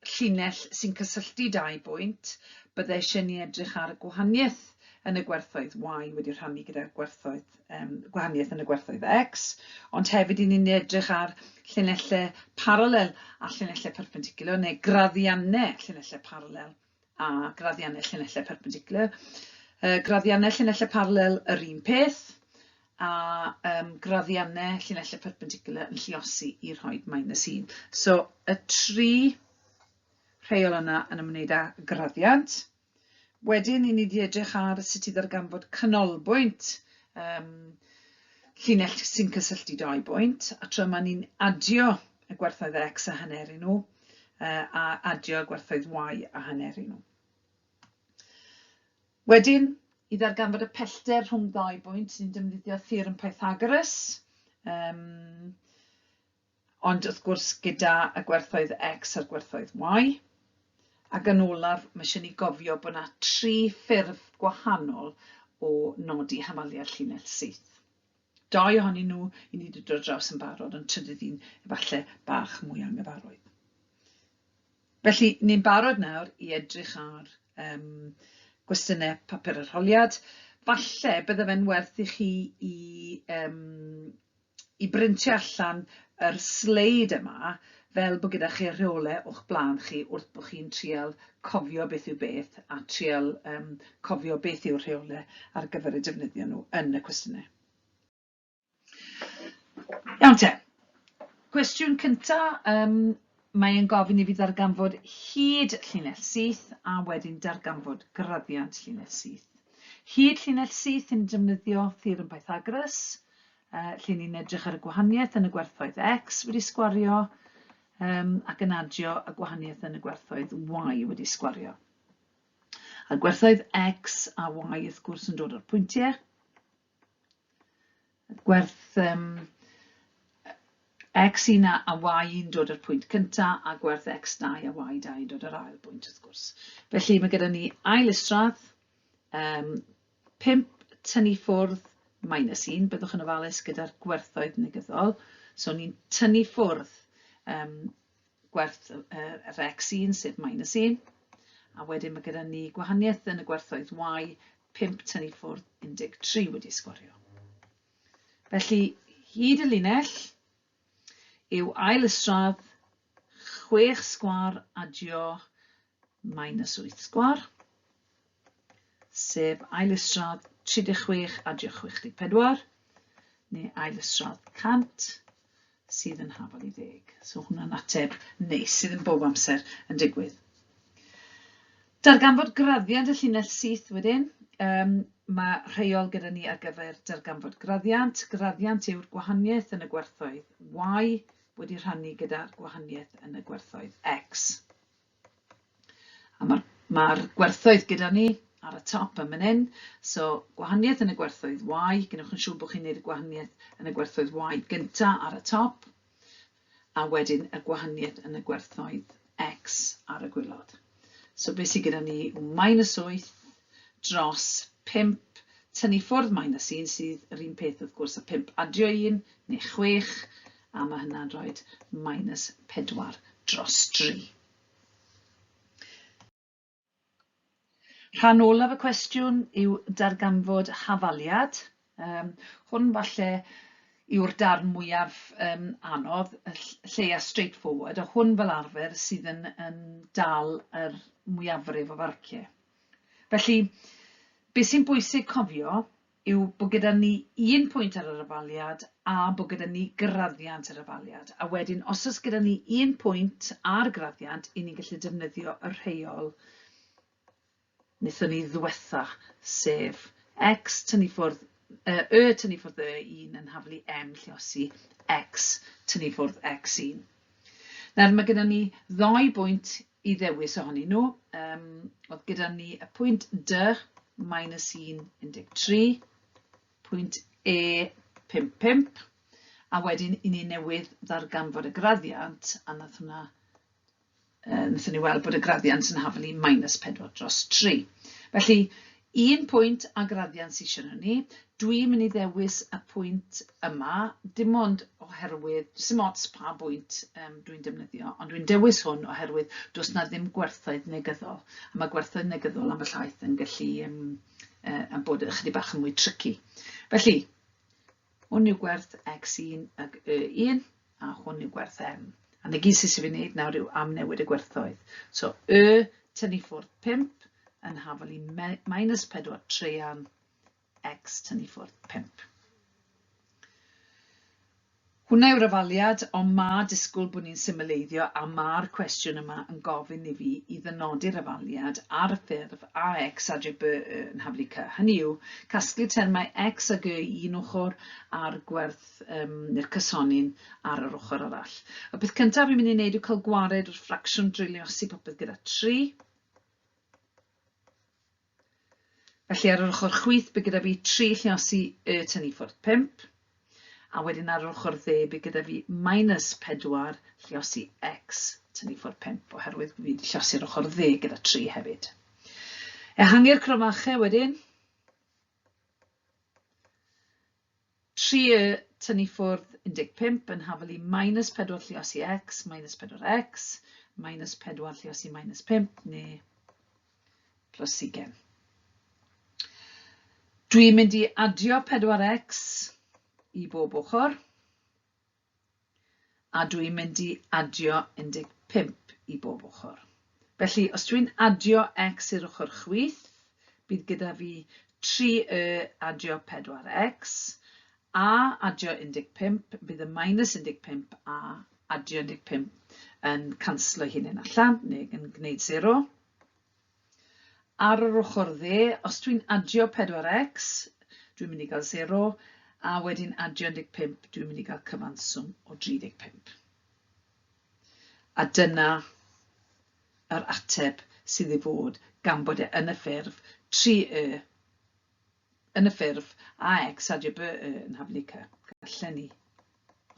llinell sy'n cysylltu dau bwynt, bydde eisiau ni edrych ar y gwahaniaeth yn y gwerthoedd y wedi rhannu gyda'r gwerthoedd, yym, gwahaniaeth yn y gwerthoedd x, ond hefyd 'y ni'n edrych ar llinellau paralel a llinellau perpendicular, neu graddiannau llinellau paralel a graddiannau llinellau perpendicular. Graddiannau llinellau paralel yr un peth, a um, graddiannau llinellau perpendicular yn lluosi i rhoi minus 1. So, y tri rheol yna yn ymwneud â graddiant. Wedyn, i ni wedi edrych ar sut i ddarganfod canolbwynt um, llinell sy'n cysylltu dau bwynt, a tra yma ni'n adio y gwerthoedd x a hanner i nhw, a adio gwerthoedd y a hanner i nhw. Wedyn, i ddarganfod y pellter rhwng ddau bwynt, ni'n defnyddio theorem Pythagoras, um, ond wrth gwrs gyda y gwerthoedd x a'r gwerthoedd y. Ac yn olaf, mae eisiau ni gofio bod yna tri ffurf gwahanol o nodi hafaliad llinell syth. Dau ohonyn nhw i ni wedi dod draws yn barod, ond trydydd un efallai bach mwy anghyfarwydd. Felly, ni'n barod nawr i edrych ar um, gwestiynau papur arholiad. Falle bydde fe'n werth i chi i i brintio allan yr sleid yma fel bod gyda chi'r rheolau o'ch blaen chi wrth bod chi'n trial cofio beth yw beth a trial cofio beth yw'r rheolau ar gyfer eu defnyddio nhw yn y cwestiynau. Iawn te. Cwestiwn cynta, mae e'n gofyn i fi ddarganfod hyd llinell syth a wedyn darganfod graddiant llinell syth. Hyd llinell syth yn defnyddio theorem Pythagoras, lle ni'n edrych ar y gwahaniaeth yn y gwerthoedd x wedi sgwario ac yn adio y gwahaniaeth yn y gwerthoedd y wedi sgwario. A'r gwerthoedd x a y wrth gwrs yn dod o'r pwyntiau. Gwerth x1 a y1 dod o'r pwynt cynta a gwerth x2 a y2 yn dod o'r ail bwynt wrth gwrs. Felly mae gyda ni ail isradd, 5 tynnu ffwrdd minus 1, byddwch yn ofalus gyda'r gwerthoedd negyddol. So ni'n tynnu ffwrdd gwerth yr x1 sef minus 1, a wedyn mae gyda ni gwahaniaeth yn y gwerthoedd y, 5 tynnu ffwrdd 13 wedi sgwario. Felly, hyd y linell yw ail isradd 6 sgwâr adio minus 8 sgwâr, sef ail isradd 36 adio 64, neu ail isradd 100, sydd yn hafal i ddeg. So hwnna'n ateb neis sydd yn bob amser yn digwydd. Darganfod graddiant y llinell syth wedyn. Mae rheol gyda ni ar gyfer darganfod graddiant. Graddiant yw'r gwahaniaeth yn y gwerthoedd y wedi rhannu gyda'r gwahaniaeth yn y gwerthoedd x. A mae'r gwerthoedd gyda ni ar y top yn fan hyn. So gwahaniaeth yn y gwerthoedd y, gwnewch yn siŵr bod chi'n gwneud y gwahaniaeth yn y gwerthoedd y gynta ar y top, a wedyn y gwahaniaeth yn y gwerthoedd x ar y gwaelod. So beth sydd gyda ni yw minus 8 dros 5, tynnu ffwrdd minus 1 sydd yr un peth wrth gwrs â 5 adio 1 neu 6, a mae hynna'n rhoi minus 4 dros 3. Rhan olaf y cwestiwn yw darganfod hafaliad. Hwn falle yw'r darn mwyaf anodd, y lleia straightforward, a hwn fel arfer sydd yn dal yr mwyafrif o farciau. Felly, beth sy'n bwysig cofio yw bod gyda ni un pwynt ar yr hafaliad a bod gyda ni graddiant yr hafaliad. A wedyn, os oes gyda ni un pwynt ar graddiant, 'y ni'n gallu defnyddio y rheol wnaethon ni ddwetha, sef x tynnu ffwrdd, y tynnu ffwrdd y 1 yn haflu m lluosi x tynnu ffwrdd x1. Nawr, mae gyda ni ddou bwynt i ddewis ohonyn nhw. Oedd gyda ni y pwynt D minus 1, 13, pwynt E 5, 5, a wedyn i ni newydd ddarganfod y graddiant, a nath hwnna, nathon ni weld bod y graddiant yn haflu minus 4 dros 3. Felly, un pwynt a graddiant sydd eisiau nhw ni. Dwi'n mynd i ddewis y pwynt yma, dim ond oherwydd, does dim ots pa bwynt dwi'n defnyddio, ond dwi'n dewis hwn oherwydd does na ddim gwerthoedd negyddol. A mae gwerthoedd negyddol ambell waith yn gallu yn bod ychydig bach yn mwy tricky. Felly, hwn yw gwerth x1 ag y1, a hwn yw gwerth m. A 'na gyd sydd eisiau fi wneud nawr yw amnewid y gwerthoedd. So, y tynnu ffwrdd 5 yn hafal i minus 4 traean x tynnu ffwrdd 5. Hwnna yw'r hafaliad, ond ma' disgwyl bod ni'n symleiddio a ma'r cwestiwn yma yn gofyn i fi i ddynodi'r hafaliad ar y ffurf AX a J B Y yn haflu C. Hynny yw, casglu termau X ag Y i un ochr a'r gwerth neu'r cysonyn ar yr ochr arall. Y peth cyntaf fi'n mynd i wneud yw cael gwared o'r ffracsiwn drwy luosi popeth gyda 3. Felly ar yr ochr chwith bydd gyda fi 3 lluosi y tynnu ffwrdd 5, a wedyn ar yr ochr dde bydd gyda fi minus 4 lluosi x tynnu ffwrdd 5, oherwydd fi wedi lluosi'r ochr dde gyda 3 hefyd. Ehangu'r cromfachau wedyn. 3 y tynnu ffwrdd 15 yn hafal i minus 4 lluosi x minus 4x minus 4 lluosi minus 5 neu plus ugain. Dwi'n mynd i adio 4x i bob ochr, a dwi'n mynd i adio 15 i bob ochr. Felly, os dwi'n adio x i'r ochr chwith, bydd gyda fi 3y adio 4x, a adio 15, bydd y minus 15 a adio 15 yn canslo hunain allan, neu yn gwneud 0. Ar yr ochr dde, os dwi'n adio 4x, dwi'n mynd i gael 0, a wedyn adio 15, dwi'n mynd i gael cyfanswm o 35. A dyna yr ateb sydd i fod gan bod e yn y ffurf 3y yn y ffurf AX adio BY yn haflu C. Gallen ni,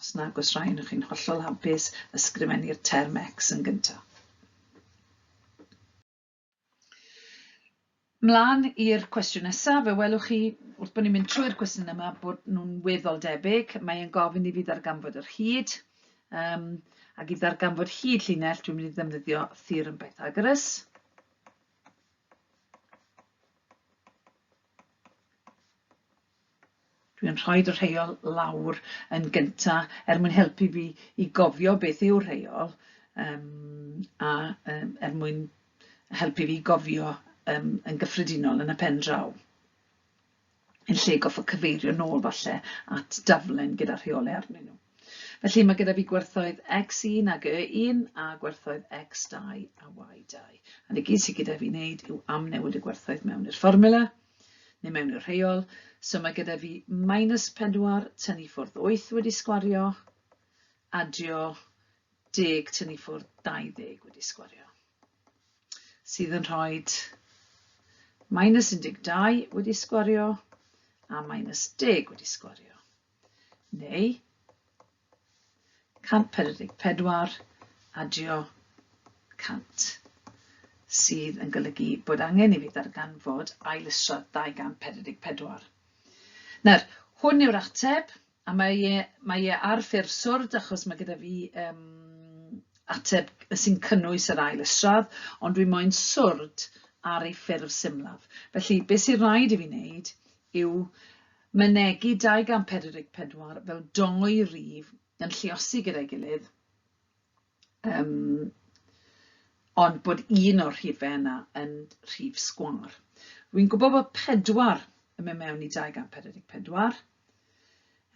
os nag oes rhai ohonoch chi'n hollol hapus, ysgrifennu'r term X yn gyntaf. Mlaen i'r cwestiwn nesaf, fe welwch chi wrth bod ni'n mynd trwy'r cwestiwn yma bod nhw'n weddol debyg. Mae e'n gofyn i fi ddarganfod yr hyd, ac i ddarganfod hyd llinell dwi'n mynd i ddefnyddio theorem Pythagoras. Dwi'n rhoi'r rheol lawr yn gynta er mwyn helpu fi i gofio beth yw'r rheol a er mwyn helpu fi gofio yn gyffredinol yn y pen draw. Yn lle goffod cyfeirio nôl falle at daflen gyda rheolau arnyn nhw. Felly mae gyda fi gwerthoedd x1 ag y1 a gwerthoedd x2 a y2. A 'na gyd sydd gyda fi wneud yw amnewid y gwerthoedd mewn i'r fformula, neu mewn i'r rheol. So mae gyda fi minus 4 tynnu ffwrdd 8 wedi sgwario, adio 10 tynnu ffwrdd 20 wedi sgwario. Sydd yn rhoi minus 12 wedi sgwario a minus 10 wedi sgwario. Neu 144 adio 100, sydd yn golygu bod angen i fi ddarganfod ail isradd 244. Nawr, hwn yw'r ateb. A mae e, mae e ar ffurf swrd achos mae gyda fi ateb sy'n cynnwys yr ail isradd, ond dwi moyn swrd ar ei ffurf symlaf. Felly, beth sy'n rhaid i fi wneud yw mynegi 244 fel dou rif yn lluosi gyda'i gilydd, ond bod un o'r rhifau yna yn rhif sgwâr. Rwy'n gwybod bod 4 yn mynd mewn i 244,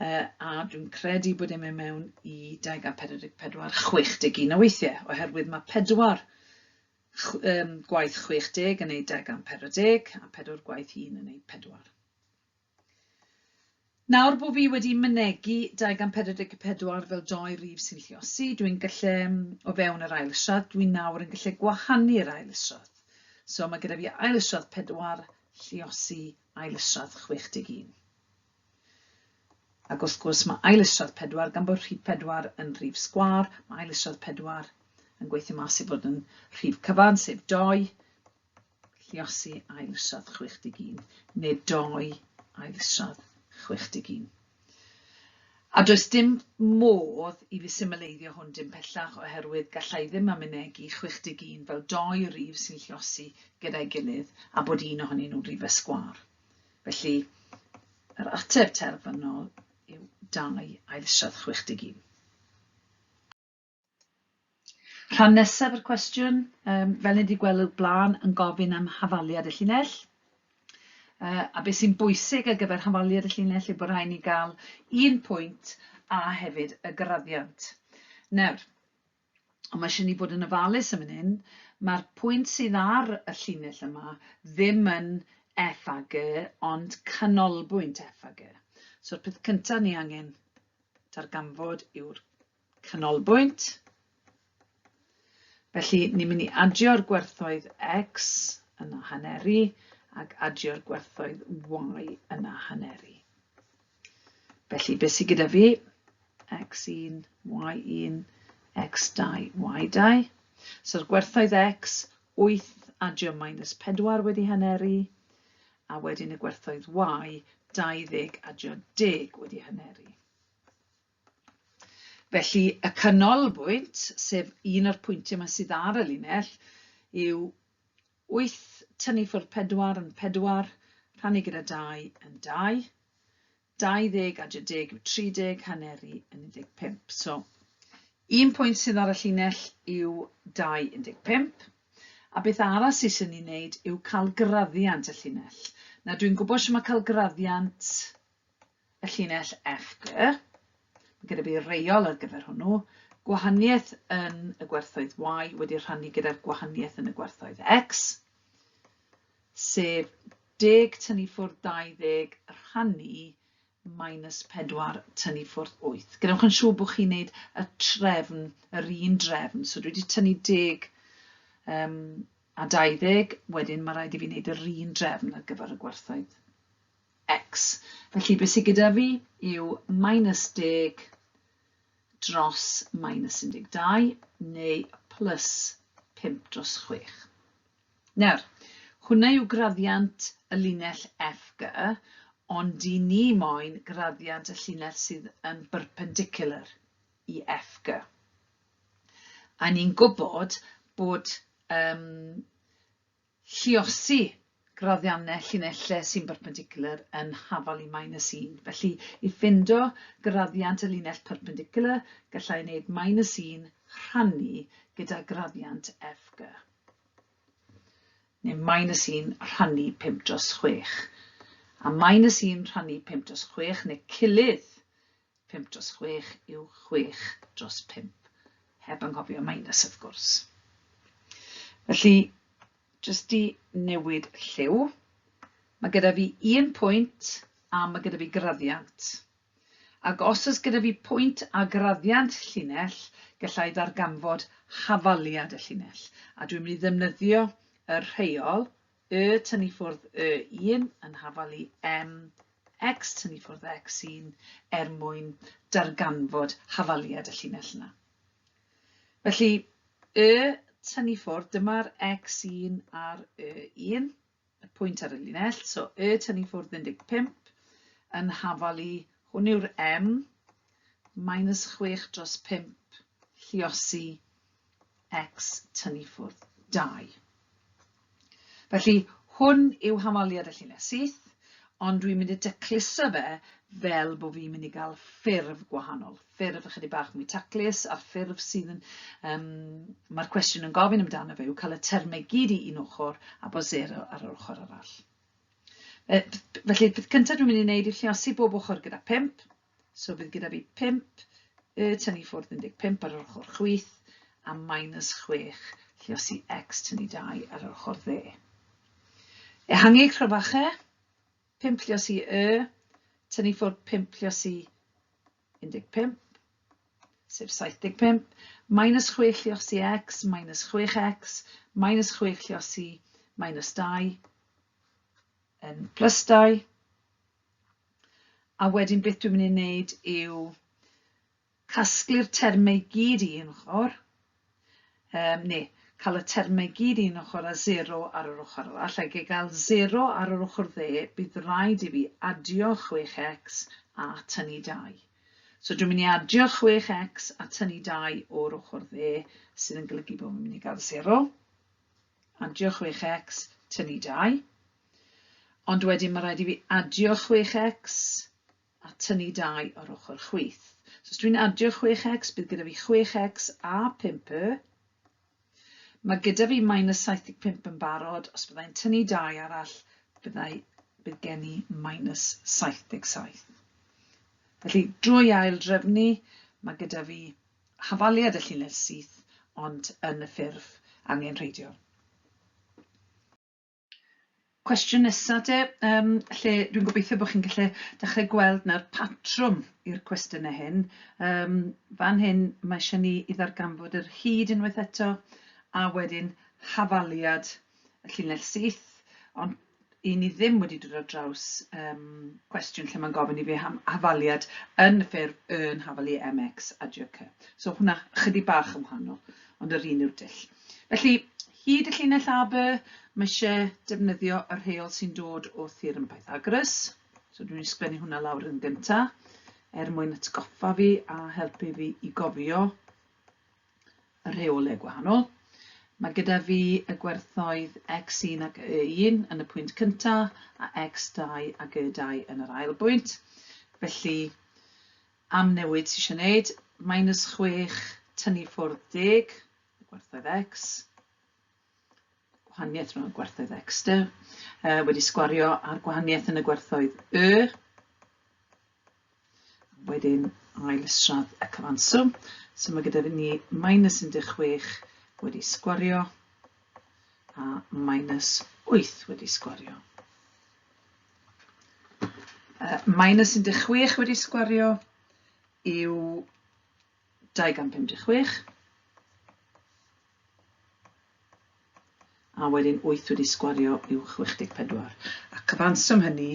a dwi'n credu bod e'n mynd mewn i 244 61 o weithiau, oherwydd mae 4 gwaith 60 yn neud 240, a 4 gwaith 1 yn neud 4. Nawr bo' fi wedi mynegi 244 fel dou rif sy'n lluosi, dwi'n gallu, o fewn yr ail isradd, dwi nawr yn gallu gwahanu'r ail isradd. So mae gyda fi ail isradd 4 lluosi ail isradd 61. Ac wrth gwrs mae ail isradd 4, gan bod rhif 4 yn rhif sgwâr, mae ail isradd 4 yn gweithio mas i fod yn rhif cyfan, sef 2, Lluosi ail isradd 61, neu dou ail isradd 61. A does dim modd i fi symleiddio hwn dim pellach oherwydd galla i ddim amynegi 61 fel dou rif sy'n lluosi gyda'i gilydd a bod un ohonyn nhw'n rifau sgwâr. Felly, yr ateb terfynol yw 2 ail isradd 61. Rhan nesaf yr cwestiwn, fel ni wedi gweld o'r blaen, yn gofyn am hafaliad y llinell. A beth sy'n bwysig ar gyfer hafaliad y llinell yw bod rhaid ni gael un pwynt a hefyd y graddiant. Nawr, ond mae eisiau ni fod yn ofalus am hyn, mae'r pwynt sydd ar y llinell yma ddim yn F a G, ond canolbwynt F a G. So'r peth cyntaf ni angen darganfod yw'r canolbwynt. Felly, ni'n mynd i adio'r gwerthoedd x yna haneru ac adio'r gwerthoedd y yna haneru. Felly, beth sydd gyda fi? x1, y1, x2, y2. So'r gwerthoedd x, 8 adio minus 4 wedi haneru, a wedyn y gwerthoedd y, 20 adio 10 wedi haneru. Felly, y canolbwynt, sef un o'r pwyntiau yma sydd ar y linell, yw 8 tynnu ffwrdd 4 yn 4, rhannu gyda 2 yn 2. 20 adio 10 yw 30, haneru yn 15. So, un pwynt sydd ar y llinell yw 2, 15. A beth arall sydd eisiau ni wneud yw cael graddiant y llinell. Nawr dwi'n gwybod sut mae cael graddiant y llinell FG. Mae gyda fi reol ar gyfer hwnnw. Gwahaniaeth yn y gwerthoedd Y wedi rhannu gyda'r gwahaniaeth yn y gwerthoedd X, sef 10 tynnu ffwrdd 20 rhannu minus 4 tynnu ffwrdd 8. Gwnewch yn siŵr bod chi'n neud y trefn, yr un drefn. So dwi wedi tynnu 10 um, a 20, wedyn mae rhaid i fi wneud yr un drefn ar gyfer y gwerthoedd x. Felly beth sydd gyda fi yw minus 10 dros minus 12 neu plus 5 dros 6. Nawr, hwnna yw graddiant y linell FG, ond di ni moyn graddiant y llinell sydd yn berpendicular i FG. A ni'n gwybod bod um, lluosi graddiannau llinellau sy'n berpendicular yn hafal i minus 1. Felly, i ffindo graddiant y linell perpendicular, gallai wneud minus 1 rhannu gyda graddiant FG. Neu minus 1 rhannu 5 dros 6. A minus 1 rhannu 5 dros 6, neu cilydd 5 dros 6 yw 6 dros 5. Heb anghofio minus, wrth gwrs. Felly, jyst i newid lliw, mae gyda fi un pwynt a mae gyda fi graddiant. Ac os oes gyda fi pwynt a graddiant llinell, gallai ddarganfod hafaliad y llinell. A dwi'n mynd i ddefnyddio y rheol y tynnu ffwrdd y1 yn hafal i m x tynnu ffwrdd x1 er mwyn darganfod hafaliad y llinell yna. Felly, y tynnu ffwrdd, dyma'r x1 a'r y1. y pwynt ar y linell, so y tynnu ffwrdd 15 yn hafal i, hwn yw'r m, minus 6 dros 5 lliosi x tynnu ffwrdd 2. Felly, hwn yw hafaliad y llinell syth, ond dwi'n mynd i dacluso fe fel bod fi'n mynd i gael ffurf gwahanol. Ffurf ychydig bach mwy taclus a'r ffurf sydd yn, um, mae'r cwestiwn yn gofyn amdano fe yw cael y termau gyd i un ochr a bod zero ar yr ochr arall. Felly, peth cyntaf dwi'n mynd i wneud yw lliosi bob ochr gyda 5. So bydd gyda fi 5, y tynnu ffwrdd 15 ar yr ochr chwith, a minus 6 lliosi x tynnu 2 ar yr ochr dde. Ehangu cryfachau, 5 lliosi y, tynnu ffwrdd 5 lliosi 15, sef 75, minus 6 lliosi x, minus 6x, minus 6 lliosi minus 2, yn plus 2. A wedyn beth dwi'n mynd i wneud yw casglu'r termau i gyd i un ochr, um, neu cael y termau i gyd i un ochr a 0 ar yr ochr arall, ac i gael 0 ar yr ochr dde, bydd rhaid i fi adio 6x a tynnu 2. So dwi'n mynd i adio 6x a tynnu 2 o'r ochr dde, sydd yn golygu bod fi'n mynd i gael 0. Adio 6x, tynnu 2. Ond wedyn mae rhaid i fi adio 6x a tynnu 2 o'r ochr chwith. So os dwi'n adio 6x, bydd gyda fi 6x a 5y. Mae gyda fi minus 75 yn barod. Os byddai'n tynnu 2 arall, byddai, bydd gen i minus 77. Felly, drwy ail drefnu, mae gyda fi hafaliad y llinell syth, ond yn y ffurf angenrheidiol. Cwestiwn nesa te, um, lle dwi'n gobeithio bod chi'n gallu dechrau gweld na'r patrwm i'r cwestiynau hyn. Um, fan hyn mae eisiau ni i ddarganfod yr hyd unwaith eto, a wedyn hafaliad y llinell syth, ond i ni ddim wedi dod ar draws um, cwestiwn lle mae'n gofyn i fi hafaliad yn y ffurf yn hafalu mx a GK. So hwnna chydig bach yn wahanol, ond yr un yw'r dull. Felly, hyd y llinell AB, mae eisiau defnyddio y rheol sy'n dod o Theorem Pythagoras. So dwi'n ysgrifennu hwnna lawr yn gyntaf, er mwyn atgoffa fi a helpu fi i gofio y rheolau gwahanol. Mae gyda fi y gwerthoedd x1 ac y1 yn y pwynt cyntaf a x2 ac y2 yn yr ail bwynt. Felly, am newid sydd eisiau gwneud, minus 6 tynnu ffwrdd 10, y gwerthoedd x, gwahaniaeth rhwng y gwerthoedd x dy, wedi sgwario a'r gwahaniaeth yn y gwerthoedd y, Wedyn ail isradd y cyfanswm. So mae gyda ni minus 16 wedi sgwario a minus 8 wedi sgwario. Minus 16 wedi sgwario yw 256. A wedyn 8 wedi sgwario yw 64. A cyfanswm hynny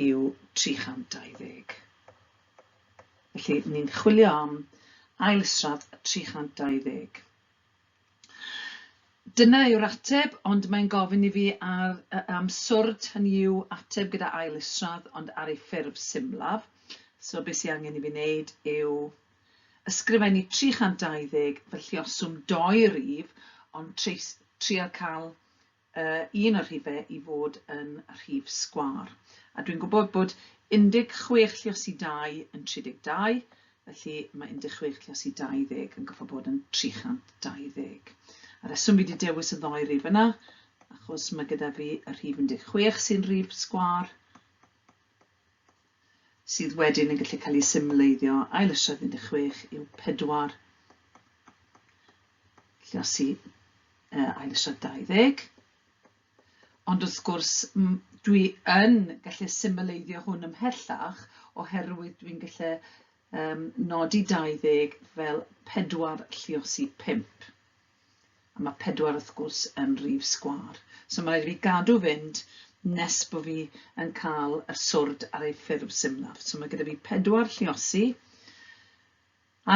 yw 320. Felly ni'n chwilio am ail isradd 320. Dyna yw'r ateb, ond mae'n gofyn i fi ar, am swrd, hynny yw ateb gyda ail isradd, ond ar ei ffurf symlaf. So beth sy'n angen i fi wneud yw ysgrifennu 320 fel lluoswm dou rif, ond treis, trial cael uh, un o'r rhifau i fod yn rhif sgwâr. A dwi'n gwybod bod 16 lluosi 2 yn 32, felly mae 16 lluosi 20 yn goffo bod yn 320. A reswm fi wedi dewis y ddou rif yna, achos mae gyda fi y rhif 16 sy'n rhif sgwâr, sydd wedyn yn gallu cael ei symleiddio, ail isradd 16 yw 4 lluosi ail isradd 20. Ond wrth gwrs, dwi yn gallu symleiddio hwn ymhellach oherwydd dwi'n gallu nodi 20 fel 4 lluosi 5. A mae 4 wrth gwrs yn rif sgwâr. So mae rhaid i fi gadw fynd nes bod fi yn cael y swrd ar ei ffurf symlaf. So mae gyda fi 4 lluosi,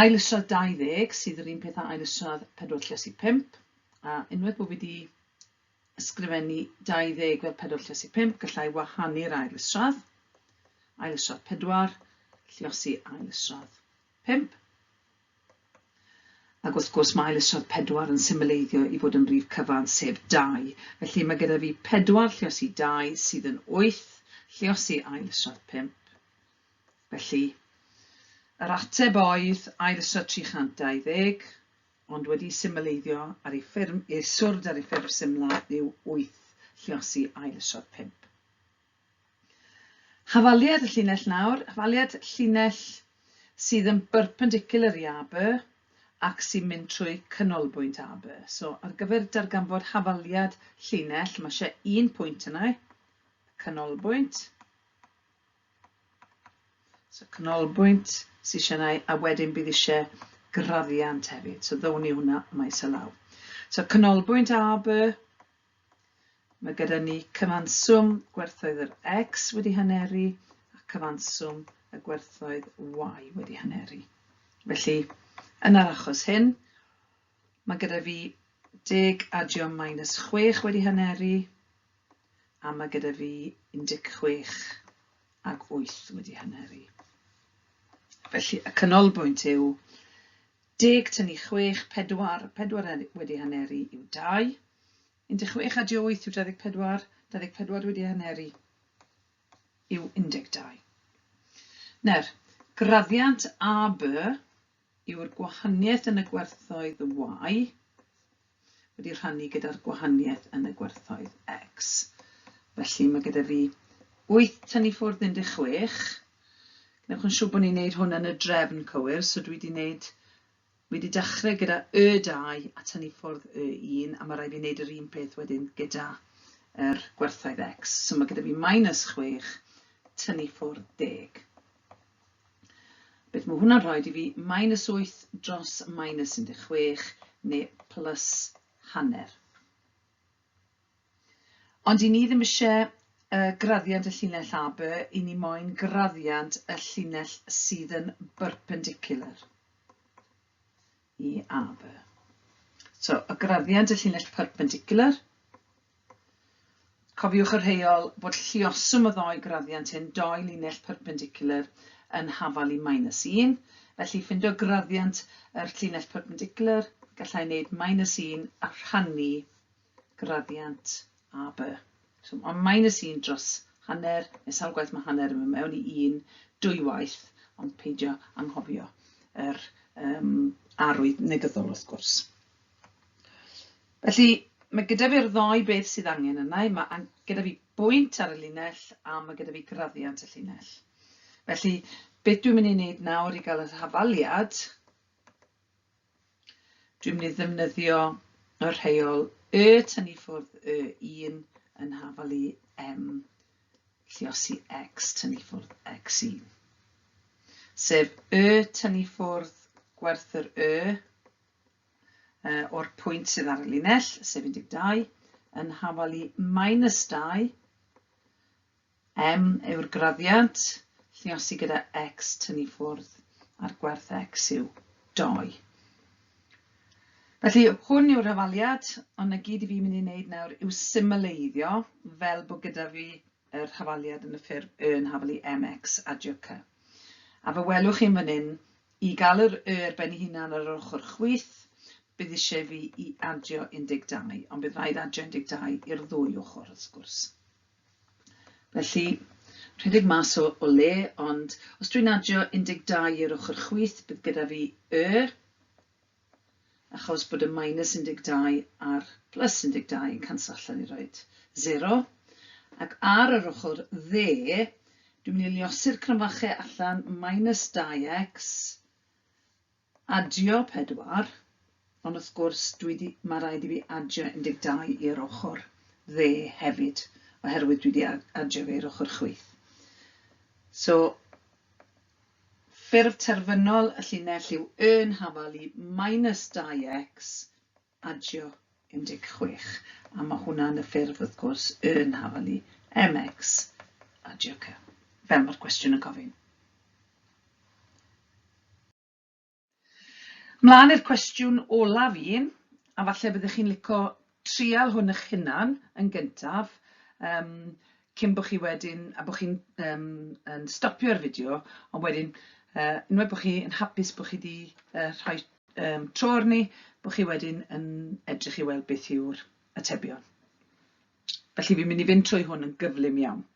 ail isradd 20 sydd yr un peth â ail isradd 4 lluosi 5, a unwaith bod fi wedi ysgrifennu 20 fel 4 lluosi 5, gallai wahanu'r ail isradd, ail isradd 4, lluosi ail isradd 5. Ac wrth gwrs mae ail isradd 4 yn symleiddio i fod yn rif cyfan, sef 2. Felly mae gyda fi 4 lluosi 2 sydd yn 8, lluosi ail isradd 5. Felly, yr ateb oedd ail isradd 320, ond wedi symleiddio ar ei ffurf, ei swrd ar ei ffurf symla yw 8 lluosi ail isradd 5. Hafaliad y llinell nawr, hafaliad llinell sydd yn berpendicular i AB ac sy'n mynd trwy canolbwynt AB. So ar gyfer darganfod hafaliad llinell, mae eisiau un pwynt yna, canolbwynt. So canolbwynt sydd eisiau yna, a wedyn bydd eisiau graddiant hefyd. So ddown ni hwnna maes o law. So canolbwynt AB, Mae gyda ni cyfanswm gwerthoedd yr x wedi haneru a cyfanswm y gwerthoedd y wedi haneru. Felly, yn yr achos hyn, mae gyda fi 10 adio minus 6 wedi haneru a mae gyda fi 16 ag 8 wedi haneru. Felly, y canolbwynt yw 10 tynnu 6, 4, 4 wedi haneru yw 2. 16 adio 8 yw 24, 24 wedi haneru yw 12. Nawr, graddiant AB yw'r gwahaniaeth yn y gwerthoedd Y wedi rhannu gyda'r gwahaniaeth yn y gwerthoedd X. Felly mae gyda fi 8 tynnu ffwrdd 16. Gwnewch yn siŵr bod ni'n neud hwn yn y drefn cywir, so dwi wedi neud, dwi wedi dechrau gyda y2 a tynnu ffwrdd y1, a mae rhaid fi wneud yr un peth wedyn gyda yr gwerthoedd x. So mae gyda fi minus 6, tynnu ffwrdd 10. Beth mae hwnna'n rhoi i fi? Minus 8 dros minus 16 neu plus hanner. Ond i ni ddim eisiau graddiant y llinell AB, i ni moyn graddiant y llinell sydd yn berpendicular i AB. So, y graddiant y llinell perpendicular. Cofiwch y rheol bod lluoswm y ddou graddiant hyn, dou linell perpendicular, yn hafal i minus 1. Felly, ffindo graddiant yr llinell perpendicular, gallai wneud minus 1 a rhannu graddiant AB. So mae minus 1 dros hanner, neu sawl gwaith mae hanner yn mynd mewn i 1, dwywaith, ond peidio anghofio yr arwydd negyddol wrth gwrs. Felly, mae gyda fi'r ddou beth sydd angen yna. Mae gyda fi bwynt ar y linell a mae gyda fi graddiant y llinell. Felly, beth dwi'n mynd i wneud nawr i gael yr hafaliad, dwi'n mynd i ddefnyddio y rheol y tynnu ffwrdd y 1 yn hafal i m lluosi x tynnu ffwrdd x1. Sef y tynnu ffwrdd gwerth yr y o'r pwynt sydd ar y linell, sef 12, yn hafal i minus 2, m yw'r graddiant, lluosi gyda x tynnu ffwrdd, a'r gwerth x yw 2. Felly, hwn yw'r hafaliad, ond na gyd i fi'n mynd i wneud nawr yw symleiddio fel bod gyda fi yr hafaliad yn y ffurf y yn hafal i mx adio c. A fe welwch chi'n fan hyn, I gael yr y ar ben ei hunan ar yr ochr chwith, bydd eisiau fi i adio 12, ond bydd rhaid adio 12 i'r ddwy ochr, wrth gwrs. Felly, rhedeg mas o, o le, ond os dwi'n adio 12 i'r ochr chwith, bydd gyda fi y, achos bod y minus 12 a'r plus 12 yn canslo allan i roed 0. Ac ar yr ochr dde, dwi'n mynd i liosi'r cromfache allan minus 2x, adio 4, ond wrth gwrs dwi di, mae rhaid i fi adio 12 i'r ochr dde hefyd, oherwydd dwi wedi adio fe i'r ochr chwith. So, Ffurf terfynol y llinell yw y yn hafal i minus 2x adio 16, a mae hwnna yn y ffurf, wrth gwrs, y yn hafal i mx adio c, fel mae'r cwestiwn yn gofyn. Mlaen i'r cwestiwn olaf un, a falle byddech chi'n lico trial hwn eich hunan yn gyntaf, yym cyn bod chi wedyn, a bod chi'n yym yn stopio'r fideo, ond wedyn yy unwaith bod chi yn hapus bod chi 'di yy rhoi yym tro arni, bod chi wedyn yn edrych i weld beth yw'r atebion. Felly fi'n mynd i fynd trwy hwn yn gyflym iawn.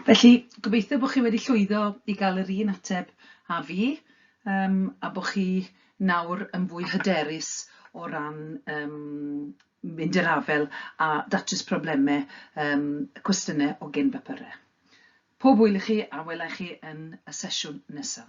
Felly, gobeithio bod chi wedi llwyddo i gael yr un ateb â fi, yym, a bod chi nawr yn fwy hyderus o ran yym mynd i'r afael a datrys problemau yym cwestiynau o gyn bapurau. Pob hwyl i chi a wela i chi yn y sesiwn nesaf.